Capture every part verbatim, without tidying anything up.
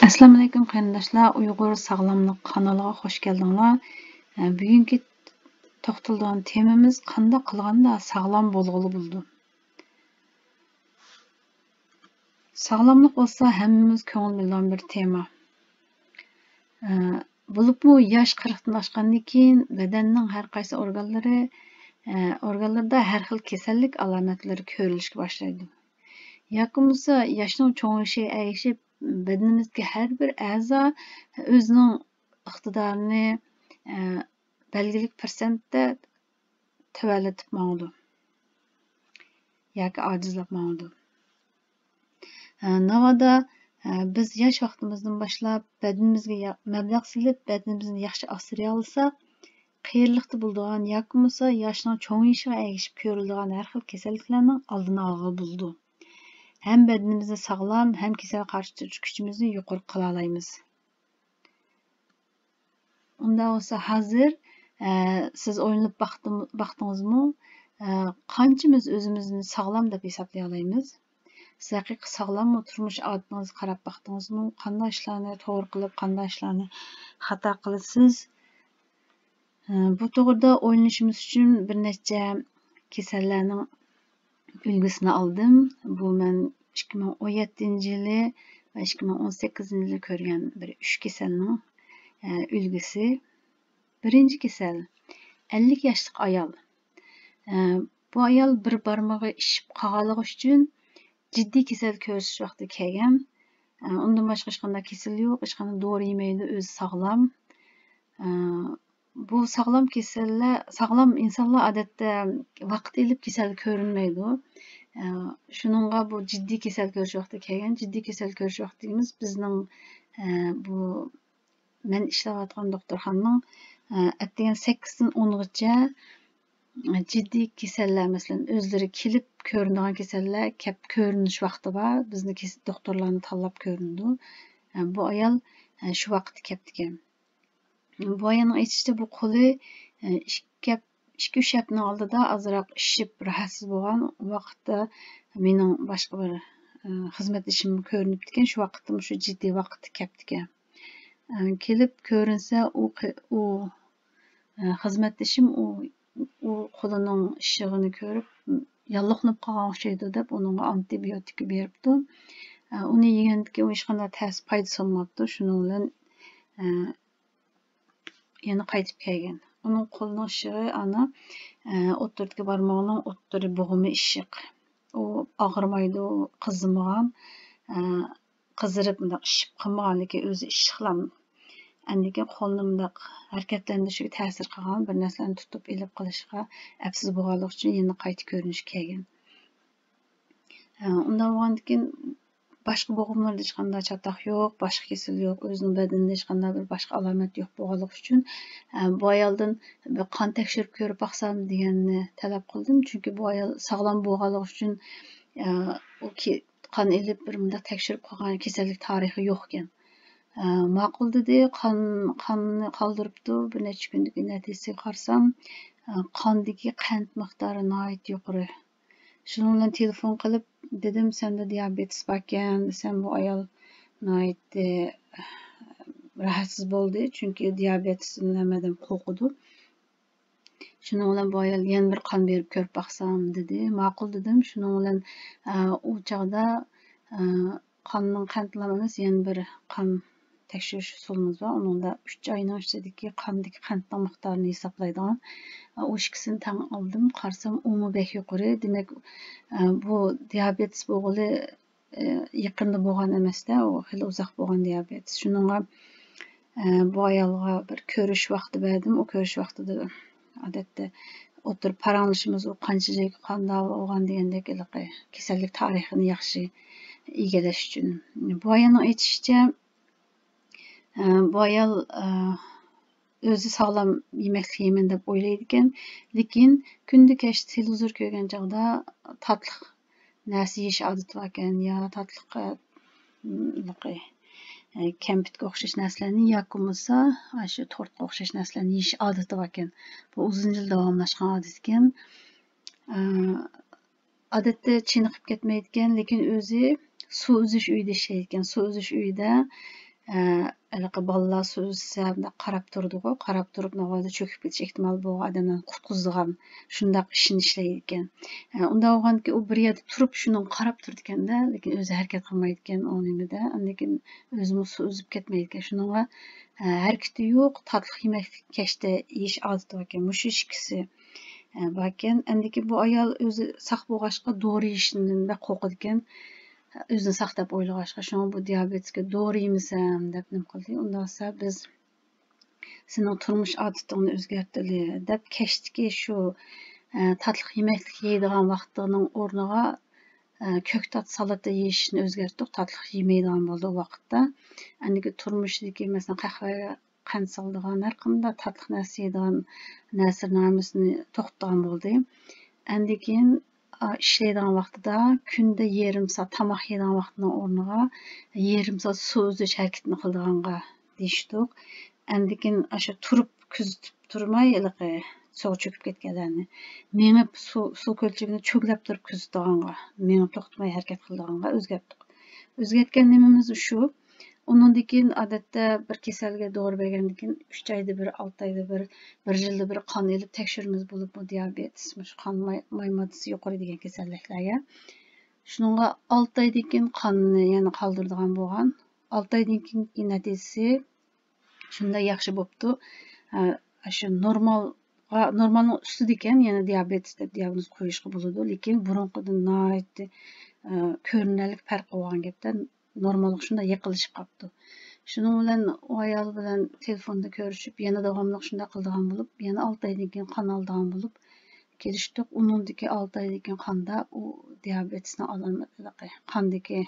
ئەسسالامۇئەلەيكۇم قېرىنداشلار، ئۇيغۇر ساغلاملىق قانىلىغا خوش كەلدىڭلار. ئە، بۈگۈنكى توختىلىدىغان تېمىمىز قانداق قىلغاندا ساغلام بولغىلى بولىدۇ؟ ساغلاملىق بولسا ھەممىمىز كۆڭۈل بۆلىدىغان بىر تېما. ئە، بولۇپمۇ ياش قىرىقتىن ئاشقاندىن كېيىن بەدەننىڭ ھەر قايسى ئورگانلىرى، ئە، ئورگانلىرىدا ھەر خىل كېسەللىك ئالامەتلىرى كۆرۈلۈشكە باشلايدۇ. ياكى بولمىسا ياشنىڭ چوڭىيىشىغا ئەگىشىپ بەدىنىمىزدىكى ھەر بىر ئەزا ئۆزىنىڭ ئىقتىدارىنى، ئە، بەلگىلىك پىرسەنتتە تۆۋەنلىتىپ ماڭىدۇ ياكى ئاجىزلاپ ماڭىدۇ. ئە، ناۋادا، ئە، بىز ياش ۋاقتىمىزدىن باشلاپ بەدىنىمىزگە يا-، مەبلەغ سېلىپ، بەدىنىمىزنى ياخشى ئاسرىيالىساق، قېرىلىقتا بولىدىغان ياكى بولمىسا ياشنىڭ چوڭىيىشىغا ئەگىشىپ كۆرۈلىدىغان ھەر خىل كېسەللىكلەرنىڭ ئالدىنى ئالغىلى بولىدۇ. ھەم بەدىنىمىزنى ساغلام، ھەم كېسەلگە قارشى تۇرۇش كۈچىمىزنى يۇقىرى قىلالايمىز. ئۇنداق بولسا ھازىر، ئە، سىز ئويلىنىپ باقتىڭ-، باقتىڭىزمۇ؟ ئە، قانچىمىز ئۆزىمىزنى ساغلام دەپ ھېسابلىيالايمىز؟ سىز ھەقىقىي ساغلاممۇ؟ تۇرمۇش ئادىتىڭىزگە قاراپ باقتىڭىزمۇ؟ قانداق ئىشلارنى توغرا قىلىپ، قانداق ئىشلارنى خاتا قىلىسىز؟ ئە، بۇ توغرىدا ئويلىنىشىمىز ئۈچۈن بىر نەچچە كېسەللەرنىڭ ئۈلگىسىنى ئالدىم. بۇ مەن ئىككى مىڭ ئون يەتتىنچى يىلى ۋە ئىككى مىڭ ئون سەككىزىنچى يىلى كۆرگەن بىر ئۈچ كېسەلنىڭ، ئە، ئۈلگىسى. بىرىنچى كېسەل، ئەللىك ياشلىق ئايال. ئە، بۇ ئايال بىر بارمىقى ئىششىپ قالغانلىقى ئۈچۈن جىددىي كېسەل كۆرسىتىش ۋاقتى كەلگەن. ئە، ئۇندىن باشقا ھېچقانداق كېسىلى يوق، ھېچقانداق دورا يېمەيدۇ، ئۆزى ساغلام. ئە، بۇ ساغلام كېسەللەر، ساغلام ئىنسانلار ئادەتتە ۋاقىت ئېلىپ كېسەل كۆرۈنمەيدۇ. ئە، شۇنىڭغا بۇ جىددىي كېسەل كۆرۈش ۋاقتى كەلگەن. جىددىي كېسەل كۆرۈش ۋاقتى دېگىنىمىز بىزنىڭ، ئە، بۇ مەن ئىشلەۋاتقان دوختۇرخانىنىڭ، ئە، ئەتىگەن سەككىزدىن ئونغىچە، ئە، جىددىي كېسەللەر، مەسىلەن، ئۆزلىرى كېلىپ كۆرۈنىدىغان كېسەللەر كەپ كۆرۈنۈش ۋاقتى بار. بىزنى كېس-، دوختۇرلارنى تاللاپ كۆرۈنىدۇ. ئە، بۇ ئايال، ئە، شۇ ۋاقىتتا كەپتىكەن. بۇ ئايالنىڭ ئېيتىشىچە، بۇ قولى، ئە، ئىككى ھەپ-، ئىككى، ئۈچ ھەپتىنىڭ ئالدىدا ئازراق ئىششىپ، راھەتسىز بولغان. ئۇ ۋاقىتتا مېنىڭ باشقا بىر، ئە، خىزمەتدىشىم كۆرۈنۈپتىكەن. شۇ ۋاقىتتا مۇشۇ جىددىي ۋاقىتتا كەپتىكەن. ئە، كېلىپ كۆرۈنسە، ئۇ قى-، ئۇ، ئە، خىزمەتدىشىم ئۇ، ئۇ قولىنىڭ ئىششىغىنى كۆرۈپ، ياللۇغلىنىپ قالغان ئوخشايدۇ دەپ، ئۇنىڭغا ئانتىبىيوتىك بېرىپتۇ. ئە، ئۇنى يېگەندىن كېيىن ئۇ ھېچقانداق تەس-، پايدىسى بولماپتۇ. شۇنىڭ بىلەن، ئە، يەنە قايتىپ كەلگەن. ئۇنىڭ قولىنىڭ ئىششىقى ئانا، ئە، ئوتتۇرىدىكى بارمىقىنىڭ ئوتتۇرا بوغۇمى ئىششىق. ئۇ ئاغرىمايدۇ، قىزىمىغان، ئە، قىزىرىپ مۇنداق ئىششىپ قالمىغان، لېكىن ئۆزى ئىششىقلام. ئاندىن كېيىن قولنى مۇنداق ھەرىكەتلەندۈرۈشىگە تەسىر قىلغان، بىر نەرسىلەرنى تۇتۇپ ئېلىپ قىلىشقا ئەپسىز بولغانلىقى ئۈچۈن يەنە قايتا كۆرۈنۈشكە كەلگەن. ئە، ئۇنداق بولغاندىكىن باشقا بوغۇملىرىدا ھېچقانداق چاتاق يوق، باشقا كېسەل يوق، ئۆزىنىڭ بەدىنىدە ھېچقانداق بىر باشقا ئالامەت يوق بولغانلىقى ئۈچۈن، ئە، بۇ ئايالدىن بىر قان تەكشۈرۈپ كۆرۈپ باقسام دېگەننى تەلەپ قىلدىم. چۈنكى بۇ ئايال ساغلام بولغانلىقى ئۈچۈن، ئە، ئۇ كې-، قان ئېلىپ بىر مۇنداق تەكشۈرۈپ قالغان كېسەللىك تارىخى يوقكەن. ئە، ماقۇل دېدى، قان، قاننى قالدۇرۇپتۇ. بىر نەچچە كۈندىن كېيىن نەتىجىسىگە قارىسام، ئە، قاندىكى قەنت مىقدارى ناھايىتى يۇقىرى. شۇنىڭ بىلەن تېلېفون قىلىپ دېدىم، سەندە دىيابېتىس باركەن دېسەم، بۇ ئايال ناھايىتى راھەتسىز بولدى، چۈنكى دىيابېتىستىن ھەممە ئادەم قورقىدۇ. شۇنىڭ بىلەن بۇ ئايال يەنە بىر قان بېرىپ كۆرۈپ باقسام دېدى. ماقۇل دېدىم. شۇنىڭ بىلەن، ئە، ئۇ چاغدا، ئە، قاننىڭ قەنتلەم ئەمەس، يەنە بىر قان تەكشۈرۈش ئۇسۇلىمىز بار. ئۇنىڭدا ئۈچ ئاينىڭ ئىچىدىكى قاندىكى قەنتنىڭ مىقدارىنى ھېسابلايدىغان. ئۇ ئىككىسىنى تەڭ ئالدىم، قارىسام، ئۇمۇ بەك يۇقىرى. دېمەك، بۇ دىيابېتىس بولغىلى يېقىندا بولغان ئەمەستە، ئۇ خېلى ئۇزاق بولغان دىيابېتىس. شۇنىڭغا، بۇ ئايالغا بىر كۆرۈش ۋاقتى بەردىم. ئۇ كۆرۈش ۋاقتىدا ئادەتتە ئوتتۇرا پاراڭلىشىمىز، ئۇ قانچىلىك، قانداق بولغان دېگەندەك ھېلىقى كېسەللىك تارىخىنى ياخشى ئىگىلەش ئۈچۈن. بۇ ئايالنىڭ ئېيتىشىچە، ئە، بۇ ئايال، ئە، ئۆزى ساغلام يېمەكلىك يەيمەن دەپ ئويلايدىكەن، لېكىن كۈندە كەچتە تېلېۋىزور كۆرگەن چاغدا تاتلىق نەرسە يېيىش ئادىتى باركەن، يا تاتلىق، ئە، ئە، كەمپۈتكە ئوخشاش نەرسىلەرنى ياكى بولمىسا ئاشۇ تورتقا ئوخشاش نەرسىلەرنى يېيىش ئادىتى باركەن. بۇ ئۇزۇن يىل داۋاملاشقان ئادىتىكەن. ئە، ئادەتتە چېنىقىپ كەتمەيدىكەن، لېكىن ئۆزى سۇ ئۈزۈش ئۆيىدە ئىشلەيدىكەن. سۇ ئۈزۈش ئۆيىدە، ئە، ھېلىقى بالىلار سۇ ئۈزسە، مۇنداق قاراپ تۇرىدىغۇ، قاراپ تۇرۇپ، ناۋادا چۆكۈپ كېتىش ئېھتىمالى بولغان ئادەملەرنى قۇتقۇزىدىغان شۇنداق ئىشنى ئىشلەيدىكەن. ئە، ئۇنداق بولغاندىكىن ئۇ بىر يەردە تۇرۇپ شۇنىڭغا قاراپ تۇرىدىكەن-دە، لېكىن ئۆزى ھەرىكەت قىلمايدىكەن ئۇ نېمىدە، ئاندىن كېيىن ئۆزىمۇ سۇ ئۈزۈپ كەتمەيدىكەن. شۇنىڭغا، ئە، ھەرىكىتى يوق، تاتلىق يېمەكلىك كەچتە يېيىش ئادىتى باركەن. مۇشۇ ئىككىسى، ئە، باركەن. ئاندىن كېيىن بۇ ئايال ئۆزى ساق بولغاچقا دورا يېيىشتىن بەك قورقىدىكەن. ئۆزىنى ساق دەپ ئويلىغاچقا، شۇڭا بۇ دىيابېتىسكە دورا يېمىسەم دەپ نېمە قىلدى. ئۇنداقسا بىز سېنىڭ تۇرمۇش ئادىتىڭنى ئۆزگەرتىلى دەپ كەچتىكى شۇ، ئە، تاتلىق يېمەكلىك يەيدىغان ۋاقتىنىڭ ئورنىغا، ئە، كۆكتات سالاتە يېيىشنى ئۆزگەرتتۇق. تاتلىق يېمەيدىغان بولدى ئۇ ۋاقىتتا. ئەندىكى تۇرمۇشىدىكى، مەسىلەن، قەھۋە قەنت سالىدىغان، ھەر قانداق تاتلىق نەرسە يەيدىغان نەرسىلەرنىڭ ھەممىسىنى توختىتىدىغان بولدى. ئاندىن كېيىن، ئا، ئىشلەيدىغان ۋاقتىدا كۈندە يېرىم سائەت، تاماق يەيدىغان ۋاقتىنىڭ ئورنىغا يېرىم سائەت سۇ ئۈزۈش ھەرىكىتىنى قىلىدىغانغا دېيىشتۇق. ئاندىن كېيىن ئاشۇ تۇرۇپ كۆزىتىپ تۇرماي، ھېلىقى سۇغا چۆكۈپ كەتكەنلەرنى مېڭىپ سۇ، سۇ كۆلچىكىنى چۆگلەپ تۇرۇپ كۆزىتىدىغانغا، مېڭىپ توختىماي ھەرىكەت قىلىدىغانغا ئۆزگەرتتۇق. ئۆزگەرتكەن نېمىمىز شۇ. ئۇنىڭدىن كېيىن، ئادەتتە، بىر كېسەلگە دورا بەرگەندىن كېيىن، ئۈچ ئايدا بىر، ئالتە ئايدا بىر، بىر يىلدا بىر قان ئېلىپ تەكشۈرىمىز بولۇپ، بۇ دىيابېتىس، مۇشۇ قان ماي، ماي ماددىسى يۇقىرى دېگەن كېسەللىكلەرگە. شۇنىڭغا ئالتە ئايدىن كېيىن قاننى يەنە قالدۇرىدىغان بولغان. ئالتە ئايدىن كېيىنكى نەتىجىسى شۇنداق ياخشى بوپتۇ. ئە، شۇ نورمالغا، نورمالنىڭ ئۈستىدىكەن، يەنە دىيابېتىس دەپ دىياگنوز قويۇشقا بولىدۇ، لېكىن بۇرۇنقىدىن ناھايىتى، ئە، كۆرۈنەرلىك پەرق بولغان گەپتە، نورمالغا شۇنداق يېقىنلىشىپ قاپتۇ. شۇنىڭ بىلەن ئۇ ئايال بىلەن تېلېفوندا كۆرۈشۈپ، يەنە داۋاملىق شۇنداق قىلىدىغان بولۇپ، يەنە ئالتە ئايدىن كېيىن قان ئالىدىغان بولۇپ كېلىشتۇق. ئۇنىڭدىكى ئالتە ئايدىن كېيىن قاندا ئۇ دىيابېتىسنىڭ ئالامەتلىرى، قاندىكى،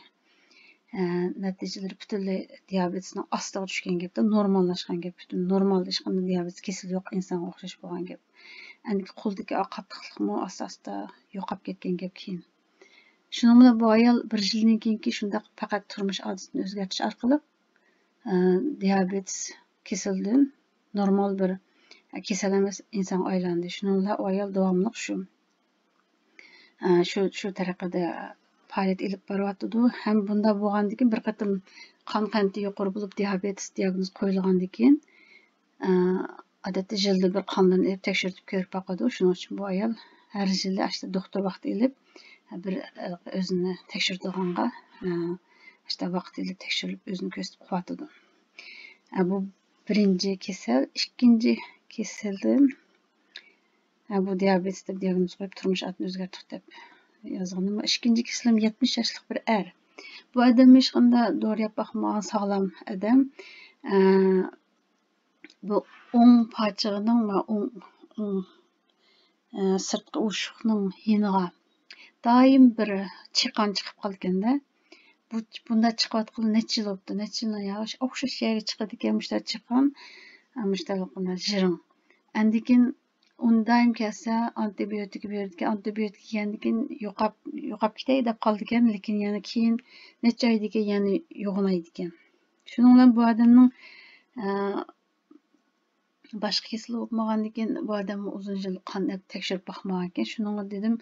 ئە، نەتىجىلىرى پۈتۈنلەي دىيابېتىسنىڭ ئاستىغا چۈشكەن گەپتە، نورماللاشقان گەپ، پۈتۈن نورمالدا ھېچقانداق دىيابېتىس كېسىلى يوق ئىنسانغا ئوخشاش بولغان گەپ. ئەندىكى قولدىكى ئاق قاتتىقلىقمۇ ئاستا-ئاستا يوقاپ كەتكەن گەپ كېيىن. شۇنىڭ بىلەن بۇ ئايال بىر يىلدىن كېيىنكى شۇنداق پەقەت تۇرمۇش ئادىتىنى ئۆزگەرتىش ئارقىلىق، ئە، دىيابېتىس كېسىلىدىن نورمال بىر، ئە، كېسەل ئەمەس ئىنسانغا ئايلاندى. شۇنىڭ بىلەن ئۇ ئايال داۋاملىق شۇ، ئە، شۇ، شۇ تەرىقىدە پائالىيەت ئېلىپ بارىۋاتىدۇ. ھەم بۇنداق بولغاندىن كېيىن بىر قېتىم قان قەنتى يۇقىرى بولۇپ، دىيابېتىس دىياگنوز قويۇلغاندىن كېيىن، ئە، ئادەتتە يىلدا بىر قانلىرىنى ئېلىپ تەكشۈرتۈپ كۆرۈپ باقىدۇ. شۇنىڭ ئۈچۈن بۇ ئايال ھەر يىلى ئاشۇنداق دوختۇر ۋاقتى ئېلىپ، بىر، ئە، ئۆزىنى تەكشۈرتىدىغانغا، ئە، ئاشۇنداق ۋاقىت ئېلىپ تەكشۈرۈپ ئۆزىنى كۆرسىتىپ قويۇۋاتىدۇ. ئە، بۇ بىرىنچى كېسەل. ئىككىنچى كېسىلىم، ئە، بۇ دىيابېتىس دەپ دىياگنوز قويۇپ، تۇرمۇش ئادىتىنى ئۆزگەرتتۇق دەپ يازغىنىم. ئىككىنچى كېسىلىم يەتمىش ياشلىق بىر ئەر. بۇ ئادەم ھېچقانداق دورا يەپ باقمىغان ساغلام ئادەم. ئە، بۇ ئوڭ پاچىقىنىڭ ۋە ئوڭ، ئوڭ، ئە، سىرتقى ئوشۇقنىڭ يېنىغا دائىم بىر چىقان چىقىپ قالىدىكەن-دە. بۇ، بۇنداق چىقىۋاتقىلى نەچچە يىل بوپتۇ. نەچچە يىلدىن ياغاش ئوخشاش يەرگە چىقىدىكەن، مۇشۇنداق چىقان، ئە، مۇشۇنداق جىرىڭ. ئاندىن كېيىن ئۇنى دائىم كەلسە، ئانتىبىيوتىك بېرىدىكەن، ئانتىبىيوتىك يېگەندىن كېيىن يوقاپ، يوقاپ كېتەي دەپ قالىدىكەن، لېكىن يەنە كېيىن نەچچە ئايدىن كېيىن يەنە يوغىنايدىكەن. شۇنىڭ بىلەن بۇ ئادەمنىڭ، ئە، باشقا كېسىلى بولمىغاندىكىن، بۇ ئادەممۇ ئۇزۇن يىل قان ئېلىپ تەكشۈرۈپ باقمىغانىكەن. شۇنىڭغا دېدىم،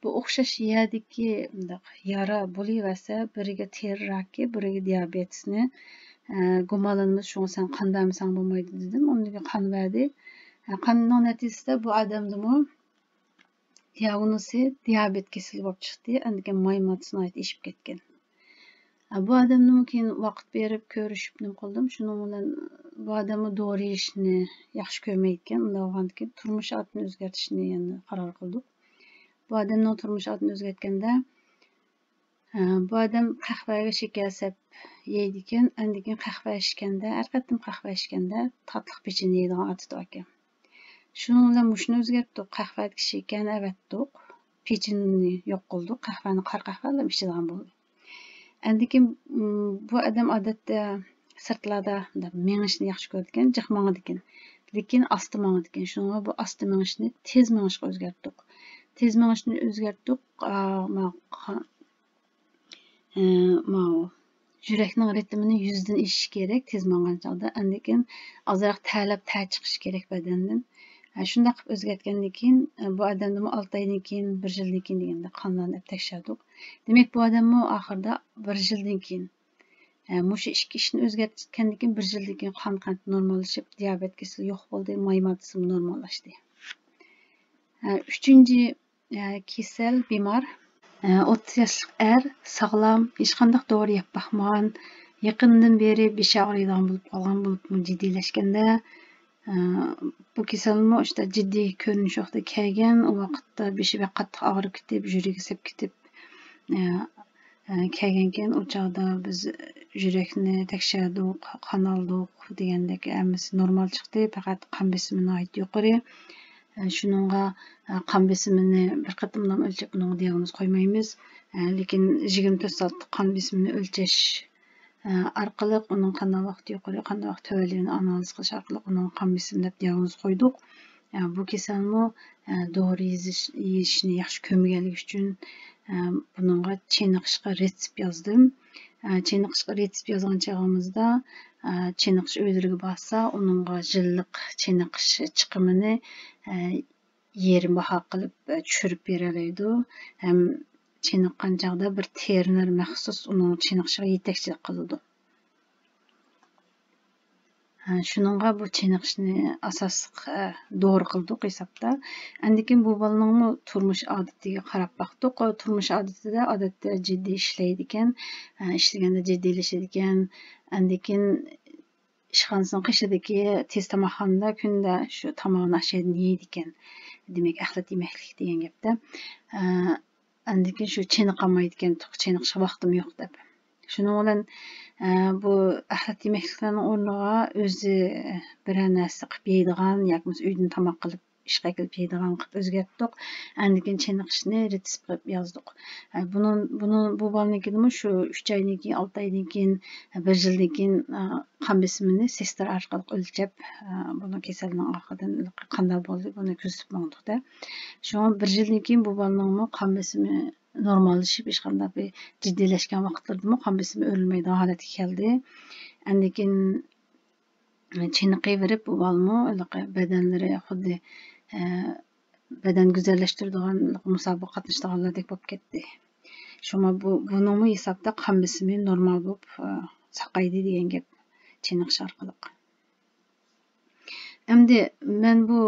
بۇ ئوخشاش يەردىكى مۇنداق يارا بولۇۋەرسە، بىرىگە تېرە راكى، بىرىگە دىيابېتىسنى، ئە، گۇمانلىنىمىز، شۇڭا سەن قان بەرمىسەڭ بولمايدۇ دېدىم. ئۇنىڭدىن كېيىن قان بەردى. ئە، قاننىڭ نەتىجىسىدە بۇ ئادەمدىمۇ دىياگنوزى دىيابېت كېسىلى بولۇپ چىقتى. ئاندىن كېيىن ماي ماددىسى ناھايىتى ئېشىپ كەتكەن. بۇ ئادەمنىمۇ كېيىن ۋاقىت بېرىپ كۆرۈشۈپ نېمە قىلدىم. شۇنىڭ بىلەن بۇ ئادەممۇ دورا يېيىشنى ياخشى كۆرمەيدىكەن. ئۇنداق بولغاندىكىن تۇرمۇش ئادىتىنى ئۆزگەرتىشنى يەنە قارار قىلدۇق. بۇ ئادەمنىڭ تۇرمۇش ئادىتىنى ئۆزگەرتكەندە، ئە، بۇ ئادەم قەھۋەگە شېكەر سەپ يەيدىكەن. ئاندىن كېيىن قەھۋە ئىچكەندە، ھەر قېتىم قەھۋە ئىچكەندە تاتلىق پېچىنە يەيدىغان ئادىتى باركەن. شۇنىڭ بىلەن مۇشۇنى ئۆزگەرتتۇق. قەھۋەدىكى شېكەرنى ئەۋەتتۇق. پېچىنىنى يوق قىلدۇق. قەھۋەنى قارا قەھۋە بىلەن ئىچىدىغان بولدى. ئاندىن كېيىن، م، بۇ ئادەم ئادەتتە سىرتلاردا مۇنداق مېڭىشنى ياخشى كۆرىدىكەن، جىق ماڭىدىكەن. لېكىن ئاستا ماڭىدىكەن. شۇڭا بۇ ئاستا مېڭىشنى تېز مېڭىشقا ئۆزگەرتتۇق. تېز مېڭىشنى ئۆزگەرتتۇق. ئا، ما-، قا-، ئە، ماۋۇ يۈرەكنىڭ رىتىمىنى يۈزدىن ئېشىش كېرەك، تېز ماڭغان چاغدا. ئاندىن كېيىن ئازراق تەرلەپ، تەر چىقىشى كېرەك بەدەندىن. ئە، شۇنداق قىلىپ ئۆزگەرتكەندىن كېيىن، ئە، بۇ ئادەمدىمۇ ئالتە ئايدىن كېيىن، بىر يىلدىن كېيىن دېگەندە قانلارنى ئەپ تەكشۈردۇق. دېمەك، بۇ ئادەممۇ ئاخىرىدا بىر يىلدىن كېيىن ئە، مۇشۇ ئىككى ئىشنى ئۆزگەرتكەندىن كېيىن بىر يىلدىن كېيىن قان قەنتى نورماللىشىپ، دىيابېت كېسىلى يوق بولدى، ماي ماددىسىمۇ نورماللاشتى. ئە، ئۈچىنچى، ئە، كېسەل، بىمار. ئە، ئوتتۇز ياشلىق ئەر، ساغلام، ھېچقانداق دورا يەپ باقمىغان، يېقىندىن بېرى بېشى ئاغرىيدىغان بولۇپ قالغان، بولۇپمۇ جىددىيلەشكەندە، ئە، بۇ كېسەلمۇ ئىشتا جىددىي كۆرۈنۈش ۋاقتىدا كەلگەن، ئۇ ۋاقىتتا بېشى بەك قاتتىق ئاغرىپ كېتىپ، يۈرىكى سېپ كېتىپ، ئە، ئە، كەلگەنكەن، ئۇ چاغدا بىز يۈرەكنى تەكشۈردۇق، قان ئالدۇق دېگەندەك ھەممىسى نورمال چىقتى، پەقەت قان بېسىمى ناھايىتى يۇقىرى. ئە، شۇنىڭغا، ئە، قان بېسىمىنى بىر قېتىملام ئۆلچەپ ئۇنىڭغا دىياگنوز قويمايمىز. ئە، لېكىن يىگىرمە تۆت سائەتلىك قان بېسىمىنى ئۆلچەش، ئە، ئارقىلىق ئۇنىڭ قانداق ۋاقىت يۇقىرى، قانداق ۋاقىت تۆۋەنلىگىنىنى ئانالىز قىلىش ئارقىلىق ئۇنىڭ قان بېسىمى دەپ دىياگنوز قويدۇق. ئە، بۇ كېسەلمۇ، ئە، دورا يېزىش، يېيىشنى ياخشى كۆرمىگەنلىكى ئۈچۈن، ئە، بۇنىڭغا چېنىقىشقا رېتسېپ يازدىم. ئە، چېنىقىشقا رېتسېپ يازغان چېغىمىزدا، ئە، چېنىقىش ئۆيلىرىگە بارسا، ئۇنىڭغا يىللىق چېنىقىش چىقىمىنى، ئە، يېرىم باھا قىلىپ، ئە، چۈشۈرۈپ بېرەلەيدۇ. ھەم چېنىققان چاغدا بىر ترېنېر مەخسۇس ئۇنىڭ چېنىقىشىغا يېتەكچىلىك قىلىدۇ. ھە، شۇنىڭغا بۇ چېنىقىشنى ئاساسلىق، ئە، دورا قىلدۇق ھېسابتا. ئاندىن كېيىن بۇ بالىنىڭمۇ تۇرمۇش ئادىتىگە قاراپ باقتۇق. تۇرمۇش ئادىتىدە ئادەتتە جىددىي ئىشلەيدىكەن، ئە، ئىشلىگەندە جىددىيلىشىدىكەن. ئاندىن كېيىن ئىشخانىسىنىڭ قېشىدىكى تېز تاماقخانىدا كۈندە شۇ تاماقنى ئاشۇ يەردىن يەيدىكەن. دېمەك، ئەخلەت يېمەكلىك دېگەن گەپتە. ئە، ئاندىن كېيىن شۇ چېنىقالمايدىكەن، توق چېنىقىشقا ۋاقتىم يوق دەپ. شۇنىڭ بىلەن، ئە، بۇ ئەخلەت يېمەكلىكلەرنىڭ ئورنىغا ئۆزى بىرەر نەرسە قىلىپ يەيدىغان ياكى بولمىسا ئۆيدىن تاماق قىلىپ ئىشقا ئەكېلىپ يەيدىغان قىلىپ ئۆزگەرتتۇق. ئاندىن كېيىن چېنىقىشنى رېتسېپ قىلىپ يازدۇق. ئە، بۇنىڭ، بۇنىڭ، بۇ بالىنىڭكىدىمۇ شۇ ئۈچ ئايدىن كېيىن، ئالتە ئايدىن كېيىن، بىر يىلدىن كېيىن، ئە، قان بېسىمىنى سېسترا ئارقىلىق ئۆلچەپ، ئە، بۇنىڭ كېسەلنىڭ ئارقىدىن قانداق بولدى، بۇنى كۆزىتىپ ماڭدۇقتە. شۇڭا بىر يىلدىن كېيىن بۇ بالىنىڭمۇ قان بېسىمى نورماللىشىپ، ھېچقانداق بىر جىددىيلەشكەن ۋاقىتلىرىدىمۇ قان بېسىمى ئۆرلىمەيدىغان ھالەتكە كەلدى. ئاندىن كېيىن چېنىقىۋېرىپ، بۇ بالىمۇ ھېلىقى بەدەنلىرى خۇددى، ئە، بەدەن گۈزەللەشتۈرىدىغان مۇسابىقە قاتنىشىدىغانلاردەك بولۇپ كەتتى. شۇڭا بۇ، بۇنىڭمۇ ھېسابتا قان بېسىمى نورمال بولۇپ، ئە، ساقايدى دېگەن گەپ چېنىقىش ئارقىلىق. ئەمدى مەن بۇ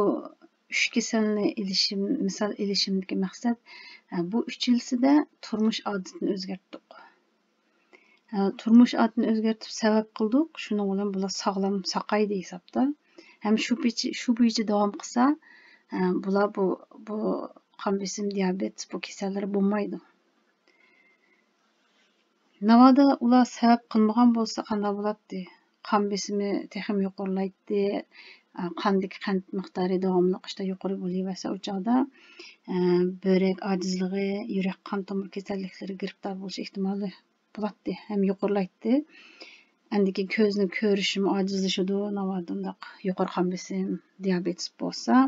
ئۈچ كېسەلنى ئېلىشىم، مىسال ئېلىشىمدىكى مەقسەت، ئە، بۇ ئۈچىلىسىدە تۇرمۇش ئادىتىنى ئۆزگەرتتۇق. ئە، تۇرمۇش ئادىتىنى ئۆزگەرتىپ سەۋەب قىلدۇق، شۇنىڭ بىلەن بۇلار ساغلام، ساقايدى ھېسابتا. ھەم شۇ بويىچە، شۇ بويىچە داۋام قىلسا، ئە، بۇلار بۇ، بۇ قان بېسىم، دىيابېت، بۇ كېسەللىرى بولمايدۇ. ناۋادا ئۇلار سەۋەب قىلمىغان بولسا قانداق بولاتتى؟ قان بېسىمى تېخىمۇ يۇقىرىلايتتى، ئە، قاندىكى قەنت مىقدارى داۋاملىق ئىشتا يۇقىرى بولۇۋەرسە، ئۇ چاغدا، ئە، بۆرەك ئاجىزلىقى، يۈرەك قان تومۇر كېسەللىكلىرىگە گىرىپتار بولۇش ئېھتىمالى بولاتتى ھەم يۇقىرىلايتتى. ئاندىن كېيىن كۆزنىڭ كۆرۈشىمۇ ئاجىزلىشىدۇ، ناۋادا ئۇنداق يۇقىرى قان بېسىم، دىيابېتس بولسا،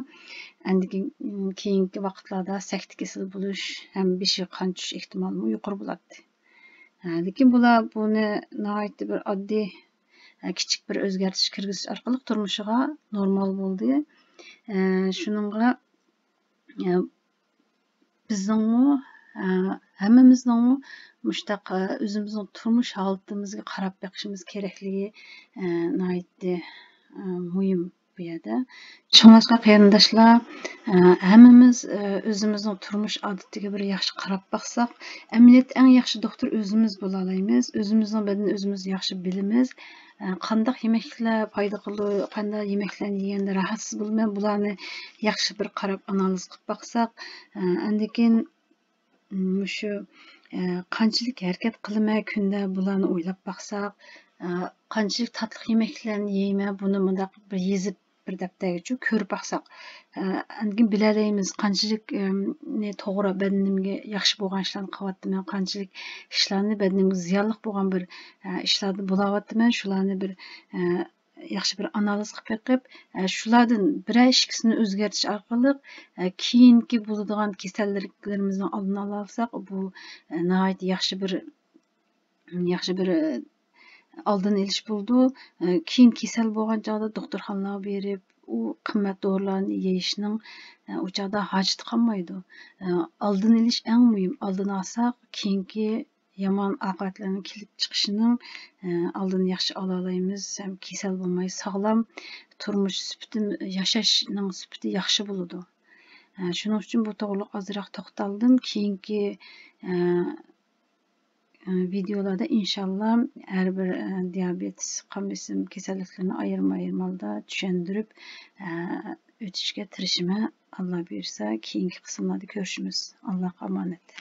ئاندىن كېيىن، كېيىنكى ۋاقىتلاردا سەكتە كېسىلى بولۇش ھەم بېشىغا قان چۈشۈش ئېھتىمالىمۇ يۇقىرى بولاتتى. ھە، لېكىن بۇلار بۇنى ناھايىتى بىر ئاددىي، ھە، كىچىك بىر ئۆزگەرتىش كىرگۈزۈش ئارقىلىق تۇرمۇشىغا نورمال بولدى. ھە، شۇنىڭغا، ھە، بىزنىڭمۇ، ھە، ھەممىمىزنىڭمۇ مۇشۇنداق، ھە، ئۆزىمىزنىڭ تۇرمۇش ھالىتىمىزگە قاراپ بېقىشىمىز كېرەكلىكى، ھە، ناھايىتى، ھە، مۇھىم بۇ يەردە. شۇڭلاشقا قېرىنداشلار، ئە، ھەممىمىز، ئە، ئۆزىمىزنىڭ تۇرمۇش ئادىتىگە بىر ياخشى قاراپ باقساق، ئەمەلىيەتتە ئەڭ ياخشى دوختۇر ئۆزىمىز بولالايمىز. ئۆزىمىزنىڭ بەدىنىنى ئۆزىمىز ياخشى بىلىمىز. ئە، قانداق يېمەكلىكلەر پايدا قىلىدۇ، قانداق يېمەكلەرنى يېگەندە راھەتسىز بولىمەن، بۇلارنى ياخشى بىر قاراپ ئانالىز قىلىپ باقساق، ئە، ئاندىن كېيىن مۇشۇ، ئە، قانچىلىك ھەرىكەت قىلىمەن كۈندە، بۇلارنى ئويلاپ باقساق، ئە، قانچىلىك تاتلىق يېمەكلىكلەرنى يەيمەن، بۇنى مۇنداق بىر يېزىپ، بىر دەپتەرگىچۇ كۆرۈپ باقساق، ئە، ئاندىن كېيىن بىلەلەيمىز، قانچىلىك، ئەم، نى توغرا بەدىنىمگە ياخشى بولغان ئىشلارنى قىلىۋاتىمەن، قانچىلىك ئىشلارنى بەدىنىمگە زىيانلىق بولغان بىر، ئە، ئىشلاردا بولاۋاتىمەن، شۇلارنى بىر، ئە، ياخشى بىر ئانالىز قىلىپ بېقىپ، ئە، شۇلاردىن بىرەر ئىككىسىنى ئۆزگەرتىش ئارقىلىق، ئە، كېيىنكى بولىدىغان كېسەللىكلىرىمىزنىڭ ئالدىنى ئالالىساق، بۇ، ئە، ناھايىتى ياخشى بىر، ياخشى بىر، ئە، ئالدىنى ئېلىش بولىدۇ. ئە، كېيىن كېسەل بولغان چاغدا دوختۇرخانىلارغا بېرىپ، ئۇ قىممەت دورىلارنى يېيىشنىڭ، ئە، ئۇ چاغدا ھاجىتى قالمايدۇ. ئە، ئالدىنى ئېلىش ئەڭ مۇھىم. ئالدىنى ئالساق، كېيىنكى يامان ئاقىۋەتلەرنىڭ كېلىپ چىقىشىنىڭ، ئە، ئالدىنى ياخشى ئالالايمىز ھەم كېسەل بولماي ساغلام تۇرمۇش سۈپىتى، ياشاشنىڭ سۈپىتى ياخشى بولىدۇ. ئە، شۇنىڭ ئۈچۈن بۇ توغرىلىق ئازراق توختالدىم. كېيىنكى، ئە، ئە، ۋىدېئولاردا ئىنشاللا ھەر بىر، ئە، دىيابېت، قان بېسىم كېسەللىكلىرىنى ئايرىم-ئايرىم ھالدا چۈشەندۈرۈپ، ئە، ئۆتۈشكە تىرىشىمەن. ئاللا بۇيرۇسا، كېيىنكى قىسىملاردا كۆرۈشىمىز. ئاللاغا ئامانەت.